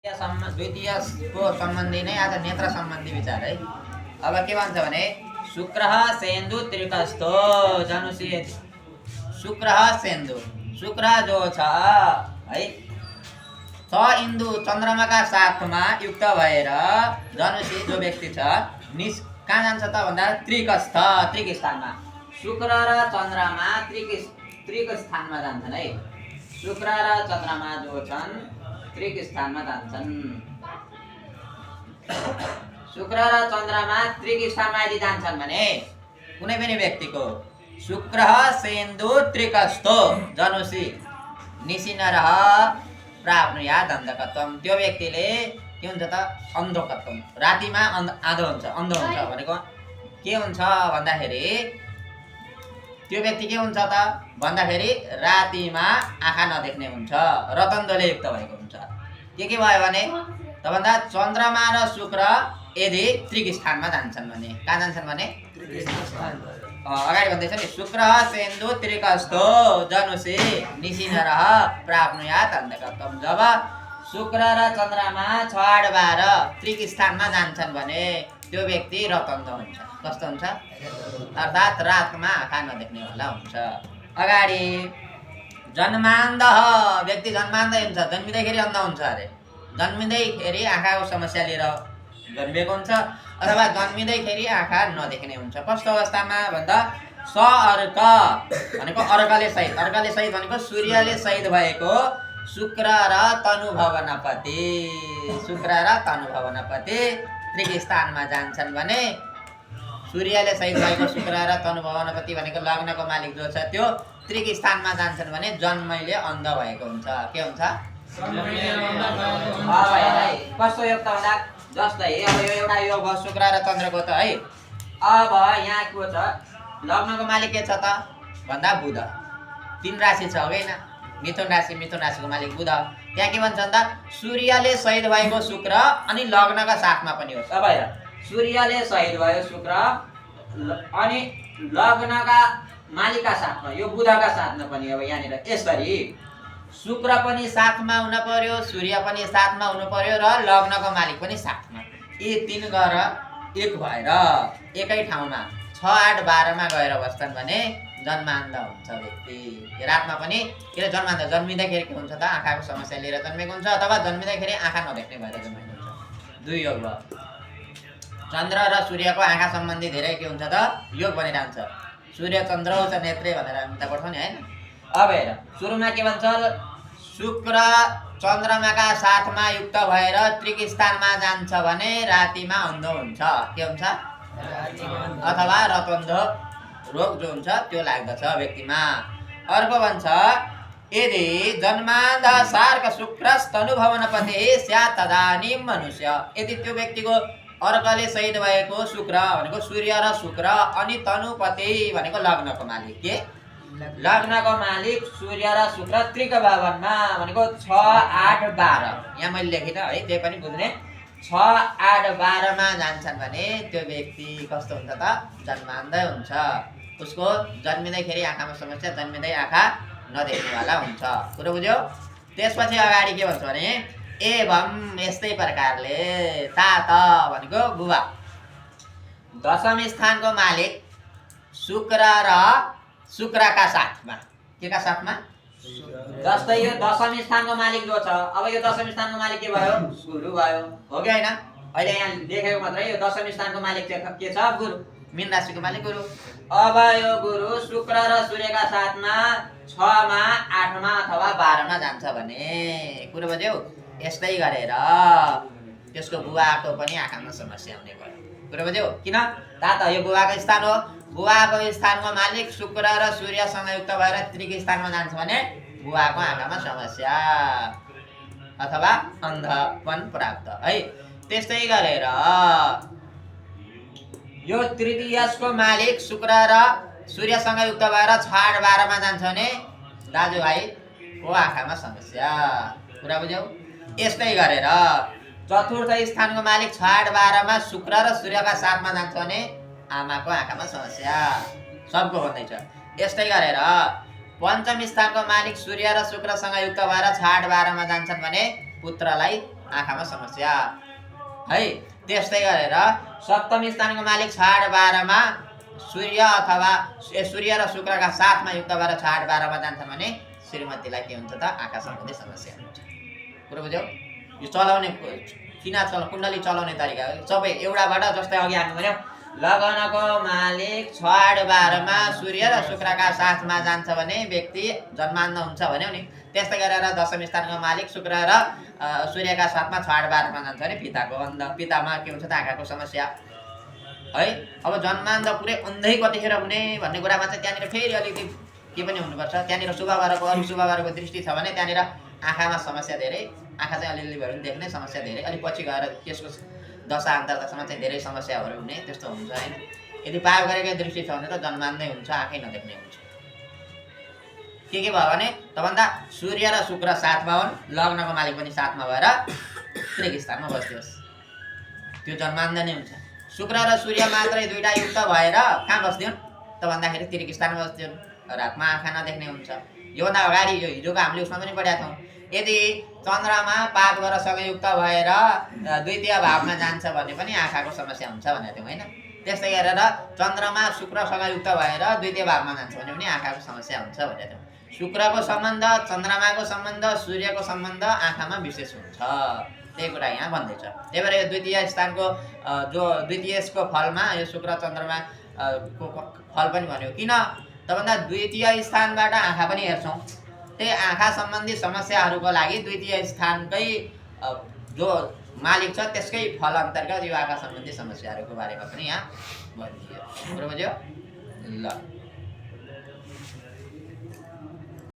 द्वितीयको सम्बन्धी नै आज नेत्र सम्बन्धी विचार है। अब के भन्छ भने शुक्र सेन्दु त्रिकस्थो जनुषी शुक्र सेन्दु शुक्र जो छ है छ इन्दु चन्द्रमाका साथमा युक्त भएर जनुषी जो व्यक्ति छ कहाँ जान्छ त भन्दा त्रिकस्थ त्रिक स्थानमा शुक्र र चन्द्रमा त्रिक स्थानमा जान्छन् है। शुक्र र चन्द्रमा जो छन् त्रिक स्थानमा जान्छन्। शुक्र र चन्द्रमा त्रिक स्थानमा यदि जान्छन् भने कुनै पनि व्यक्तिको शुक्र सेन्दु त्रिकस्थो जनुषी निसिनरः प्राप्नुयात् अन्धकत्वम त्यो व्यक्तिले के हुन्छ त अन्धकत्वम रातिमा आँधो हुन्छ भनेको के हुन्छ भन्दाखेरि त्यो व्यक्ति के हुन्छ त भन्दाखेरि रातिमा आँखा नदेख्ने हुन्छ रतन्धले युक्त भएको हुन्छ। के भयो भने त भन्दा चन्द्रमा र शुक्र यदि त्रिक स्थानमा जान्छन् भने कहाँ जान्छन् भने अगाडि भन्दैछ नि शुक्र सेन्दु त्रिकस्थो जनुषी निसिनरः प्राप्नुयात् अन्धकत्वम जब शुक्र र चन्द्रमा 6-8-12 त्रिक स्थानमा जान्छन् भने त्यो व्यक्ति रतन्ध हुन्छ। कस्तो हुन्छ अर्थात् रातमा आँखा नदेख्नेवाला हुन्छ। अगाडि जन्मान्ध व्यक्ति जन्मान्ध हुन्छ जन्मिँदैखेरि अन्ध हुन्छ अरे जन्मिँदैखेरि आँखाको समस्या लिएर जन्मिएको हुन्छ अथवा जन्मिँदैखेरि आँखा नदेख्ने हुन्छ। कस्तो अवस्थामा भन्दा अर्क भनेको अर्कले सहित भनेको सूर्यले सहित भएको शुक्र र तनुभवनपति त्रिक स्थानमा जान्छन् भने सूर्यले सहित भएको शुक्र र तनुभवनपति भनेको लग्नको मालिक जो छ त्यो त्रिक स्थानमा जान्छन् भने जन्मैले अन्ध भएको हुन्छ। के हुन्छ कस्तो योग त भन्दा जस्तै अब यो एउटा योग भयो शुक्र र चन्द्रको त है। अब यहाँ को छ लग्नको मालिक के छ त भन्दा बुध 3 राशि छ होइन मिथुन राशिको मालिक बुध। त्यहाँ के भन्छ भन्दा सूर्यले सहित भएको शुक्र अनि लग्नका साथमा पनि होस्। अब हेर सूर्यले सहित भयो शुक्र अनि लग्नका मालिकका साथमा यो बुधका साथमा पनि अब यहाँनिर यसरी शुक्र पनि साथमा हुन पर्यो सूर्य पनि साथमा हुनु पर्यो र लग्नको मालिक पनि साथमा यी 3 गएर एक भएर एकै ठाउँमा 6-8-12 मा गएर बस्छन् भने जन्मान्ध हुन्छ व्यक्ति। रातमा पनि के जन्मान्ध जन्मिँदाखेरि के हुन्छ त आँखाको समस्या लिएर जन्मेको हुन्छ अथवा जन्मिँदाखेरि आँखा नदेख्ने भएर जन्मेको हुन्छ। 2 योग भयो। चन्द्र र सूर्यको आँखा सम्बन्धी धेरै के हुन्छ त योग बनिरहन्छ। सूर्य चन्द्र च नेत्रे भनेर हामी त पढ्छौँ नि हैन। अब हेर सुरुमा के भन्छ शुक्र चन्द्रमाका साथमा युक्त भएर त्रिक स्थानमा जान्छ भने रातिमा अन्ध हुन्छ। के हुन्छ अथवा रतन्ध रोग जो हुन्छ त्यो लाग्दछ व्यक्तिमा। अर्को भन्छ यदि जन्मान्ध सार्क शुक्रस्तनुभवनपति स्यात् तदानीं मनुष्य यदि त्यो व्यक्तिको अर्कले सहित भएको शुक्र भनेको सूर्य र शुक्र अनि तनुपति भनेको लग्नको मालिक के लग्नको मालिक सूर्य र शुक्र त्रिक भवनमा भनेको 6-8-12 यहाँ मैले लेखिन है त्यही पनि बुझ्ने 6-8-12 मा जान्छन् भने त्यो व्यक्ति कस्तो हुन्छ त जन्मान्धै हुन्छ। उसको जन्मिँदैखेरि आँखामा समस्या जन्मिँदै आँखा नदेख्नेवाला हुन्छ। कुरो बुझ्यो। त्यसपछि अगाडि के भन्छ भने एवं यस्तै प्रकारले तात भनेको बुबा दशम स्थानको मालिक शुक्र र शुक्रका साथमा के का साथमा जस्तै यो दशम स्थानको मालिक जो छ अब यो दशम स्थानको मालिक के भयो गुरु भयो हो कि हैन। अहिले यहाँ लेखेको मात्रै यो दशम स्थानको मालिक के छ गुरु मीन राशिको मालिक गुरु। अब यो गुरु शुक्र र सूर्यका साथमा 6 मा 8 मा अथवा 12 मा जान्छ भने कुरो बुझ्यौ। यस्तै गरेर त्यसको बुवाको पनि आँखामा समस्या हुने भयो। कुरो बुझ्यौ किन तात यो बुवाको स्थान हो बुवाको स्थानको मालिक शुक्र र सूर्यसँग युक्त भएर त्रिक स्थानमा जान्छ भने बुवाको आँखामा समस्या अथवा अन्धपन प्राप्त है। त्यस्तै गरेर यो तृतीयको मालिक शुक्र र सूर्यसँग युक्त भएर 6-8-12 मा जान्छ भने दाजुभाइको आँखामा समस्या। कुरा बुझ्यौ। यस्तै गरेर चतुर्थ स्थानको मालिक 6-8-12 मा शुक्र र सूर्यका साथमा जान्छ भने आमाको आँखामा समस्या सबको भन्दैछ। यस्तै गरेर पञ्चम स्थानको मालिक सूर्य र शुक्रसँग युक्त भएर 6-8-12 मा जान्छन् भने पुत्रलाई आँखामा समस्या है। त्यस्तै गरेर सप्तम स्थानको मालिक 6-8-12मा सूर्य अथवा सूर्य र शुक्रका साथमा युक्त भएर 6-8-12मा जान्छन् भने श्रीमतीलाई के हुन्छ त आँखा सम्बन्धी समस्या हुन्छ। कुरो बुझ्यौ? यो चलाउने कुण्डली चलाउने तरिका हो सबै एउटाबाट। जस्तै अघि हामी भन्यौँ लगनको मालिक 6-8-12मा सूर्य र शुक्रका साथमा जान्छ भने व्यक्ति जन्मान्ध हुन्छ भन्यौ नि। त्यस्तै गरेर दशम स्थानको मालिक शुक्र र सूर्यका साथमा 6-8-12मा जान्छ भने पितामा के हुन्छ त आँखाको समस्या है। अब जन्मान्ध पुरै अन्धै कतिखेर हुने भन्ने कुरामा चाहिँ त्यहाँनिर फेरि अलिकति के पनि हुनुपर्छ। त्यहाँनिर शुभ ग्रहको अरू शुभ ग्रहको दृष्टि छ भने त्यहाँनिर आँखामा समस्या धेरै, आँखा चाहिँ अलिअलि भए पनि देख्ने समस्या धेरै, अलिक पछि गएर त्यसको दशा अन्तर्दशामा चाहिँ धेरै समस्याहरू हुने त्यस्तो हुन्छ होइन। यदि पाप गरेकै दृष्टि छ भने त जन्मान्दै हुन्छ, आँखै नदेख्ने हुन्छ। के भयो भने तभन्दा सूर्य र शुक्र साथमा हुन्, लग्नको मालिक पनि साथमा भएर त्रिक स्थानमा बस्दियोस्, त्यो जन्मान्ध नै हुन्छ। शुक्र र सूर्य मात्रै दुईटा युक्त भएर कहाँ बस्दिउन् त भन्दाखेरि त्रिक स्थानमा बस्दिउन्, रातमा आँखा नदेख्ने हुन्छ। योभन्दा अगाडि यो हिजोको हामीले उसमा पनि पढेका थियौँ, यदि चन्द्रमा पाप ग्रहसँग युक्त भएर द्वितीय भावमा जान्छ भने पनि आँखाको समस्या हुन्छ भनेको थियौँ होइन। त्यस्तै गरेर चन्द्रमा शुक्रसँग युक्त भएर द्वितीय भावमा जान्छ भने पनि आँखाको समस्या हुन्छ भनेको थियौँ। शुक्रको सम्बन्ध, चन्द्रमाको सम्बन्ध, सूर्यको सम्बन्ध आँखामा विशेष हुन्छ, त्यही कुरा यहाँ भन्दैछ। त्यही भएर यो द्वितीय स्थानको जो द्वितीयको फलमा यो शुक्र चन्द्रमा को फल पनि भन्यो किन त भन्दा द्वितीय स्थानबाट आँखा पनि हेर्छौँ। त्यही आँखा सम्बन्धी समस्याहरूको लागि द्वितीय स्थानकै जो मालिक छ त्यसकै फल अन्तर्गत यो आँखा सम्बन्धी समस्याहरूको बारेमा पनि यहाँ भनिदियो। बुझ्यो ल।